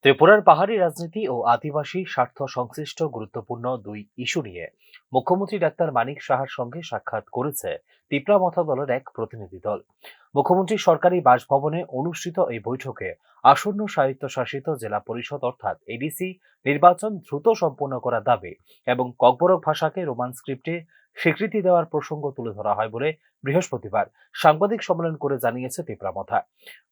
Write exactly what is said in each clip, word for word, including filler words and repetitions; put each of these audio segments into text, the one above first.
ত্রিপুরার পাহাড়ি রাজনীতি ও আদিবাসী স্বার্থ সংশ্লিষ্ট গুরুত্বপূর্ণ দুই ইস্যু নিয়ে মুখ্যমন্ত্রী ডাক্তার মানিক সাহার সঙ্গে সাক্ষাৎ করেছে তিপ্রা মথা দলের এক প্রতিনিধি দল। মুখ্যমন্ত্রীর সরকারি বাসভবনে অনুষ্ঠিত এই বৈঠকে আসন্ন স্বায়ত্তশাসিত জেলা পরিষদ অর্থাৎ এডিসি নির্বাচন দ্রুত সম্পন্ন করার দাবি এবং ককবরক ভাষাকে রোমান স্ক্রিপ্টে স্বীকৃতি দেওয়ার প্রসঙ্গ তুলে ধরা হয় বলে বৃহস্পতিবার সাংবাদিক সম্মেলন করে জানিয়েছে তিপ্রা মথা।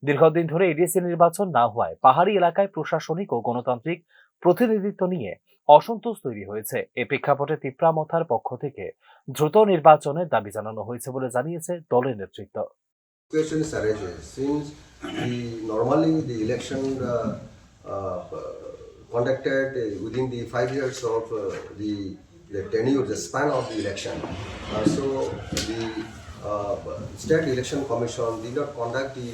দীর্ঘদিন ধরে এডিসি নির্বাচন না হওয়ায় পাহাড়ি এলাকায় প্রশাসনিক ও গণতান্ত্রিক প্রতিনিধিত্ব নিয়ে অসন্তোষ তৈরি হয়েছে। এ প্রেক্ষাপটে তিপ্রা মথার পক্ষ থেকে দ্রুত নির্বাচনের দাবি জানানো হয়েছে বলে জানিয়েছে দলের নেতৃত্ব। Question is arises since the normally the election uh, uh, conducted uh, within the five years of uh, the the tenure, the span of the election. Uh, so the uh, State Election Commission did not conduct the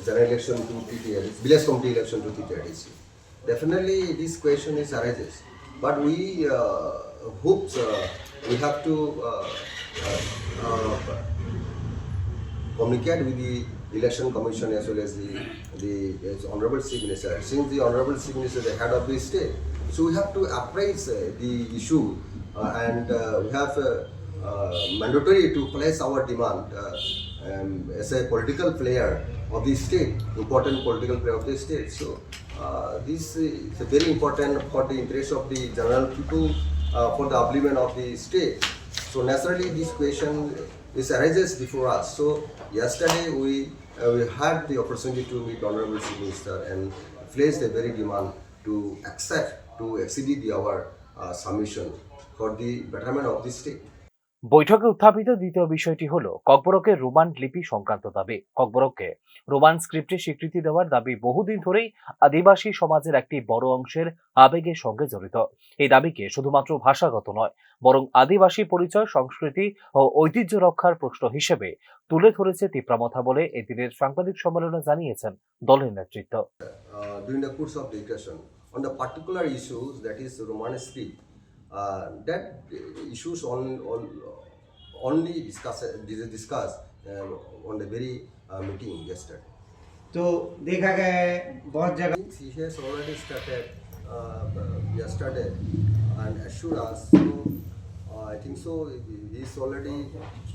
general election to T T L, village committee election to T T L D C. Definitely, this question is arises, but we uh, hopes uh, we have to uh, uh, uh, communicate with the election commission as well as the the as honorable chief minister. Since the honorable chief minister is the head of the state, so we have to appraise uh, the issue uh, and uh, we have uh, uh, mandatory to place our demand uh, um, as a political player of the state, important political player of the state. So uh, this is very important for the interest of the general people, uh, for the upliftment of the state. So naturally, this question is arises before us. So yesterday we uh, we had the opportunity to meet Honorable Chief Minister and placed a very demand to accept to accede the our uh, submission for the betterment of the state. বৈঠকে উত্থাপিত দ্বিতীয় বিষয়টি হল ককবরকের রোমান লিপি সংক্রান্ত দাবি। ককবরককে রোমান স্ক্রিপ্টে স্বীকৃতি দেওয়ার দাবি বহুদিন ধরেই আদিবাসী সমাজের একটি বড় অংশের আবেগের সঙ্গে জড়িত। এই দাবিকে শুধুমাত্র ভাষাগত নয়, বরং আদিবাসী পরিচয়, সংস্কৃতি ও ঐতিহ্য রক্ষার প্রশ্ন হিসেবে তুলে ধরেছে তিপ্রা মথা বলে এদিনের সাংবাদিক সম্মেলনে জানিয়েছেন দলের নেতৃত্ব। Uh, during the course of discussion on the particular issues, that is Roman script, uh, that issues on, on only discuss discuss uh, on the very uh, meeting yesterday. तो देखा गया है बहुत जगह He has already started uh, yesterday and assured us. So uh, I think so. He is already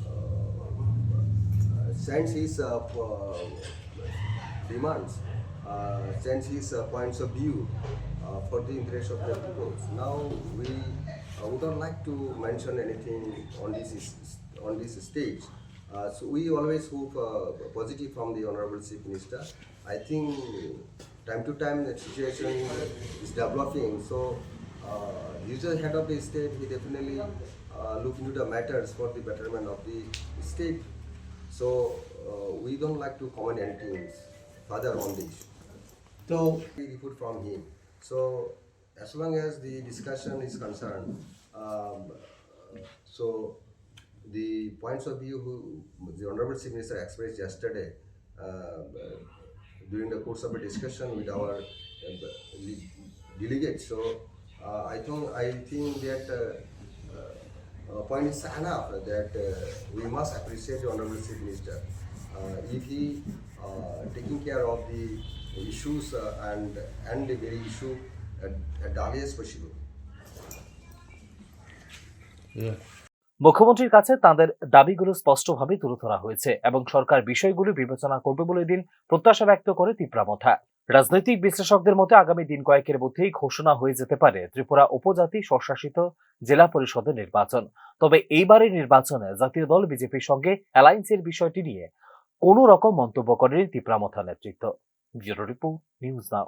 uh, sends his uh, uh, demands, uh, sends his uh, points of view uh, for the interest of the people. Now we uh, would not like to mention anything on this is- on this stage. Uh, so we always hope uh, positive from the honorable chief minister. I think time to time the situation is developing. So uh, he's the head of the state. He definitely uh, look into the matters for the betterment of the state. So uh, we don't like to comment anything further on the issue. तो We report from him. So as long as the discussion is concerned, um, so the points of view who the honorable chief minister expressed yesterday uh, during the course of a discussion with our uh, le- delegates. So uh, I think I think that uh, uh, uh, point is enough that uh, we must appreciate the honorable chief minister uh, if he uh, taking care of the issues uh, and and the very issue at, at the earliest possible. মুখ্যমন্ত্রীর কাছে তাঁদের দাবিগুলো স্পষ্টভাবে তুলে ধরা হয়েছে এবং সরকার বিষয়গুলো বিবেচনা করবে বলে দিন প্রত্যাশা ব্যক্ত করে তিপ্রা মথা। রাজনৈতিক বিশ্লেষকদের মতে আগামী দিন কয়েকের মধ্যেই ঘোষণা হয়ে যেতে পারে ত্রিপুরা উপজাতি স্বশাসিত জেলা পরিষদের নির্বাচন। তবে এইবারের নির্বাচনে জাতীয় দল বিজেপির সঙ্গে অ্যালায়েন্সের বিষয়টি নিয়ে কোনো রকম মন্তব্য করেনি তিপ্রা মথা নেতৃত্ব। Bureau report, news now.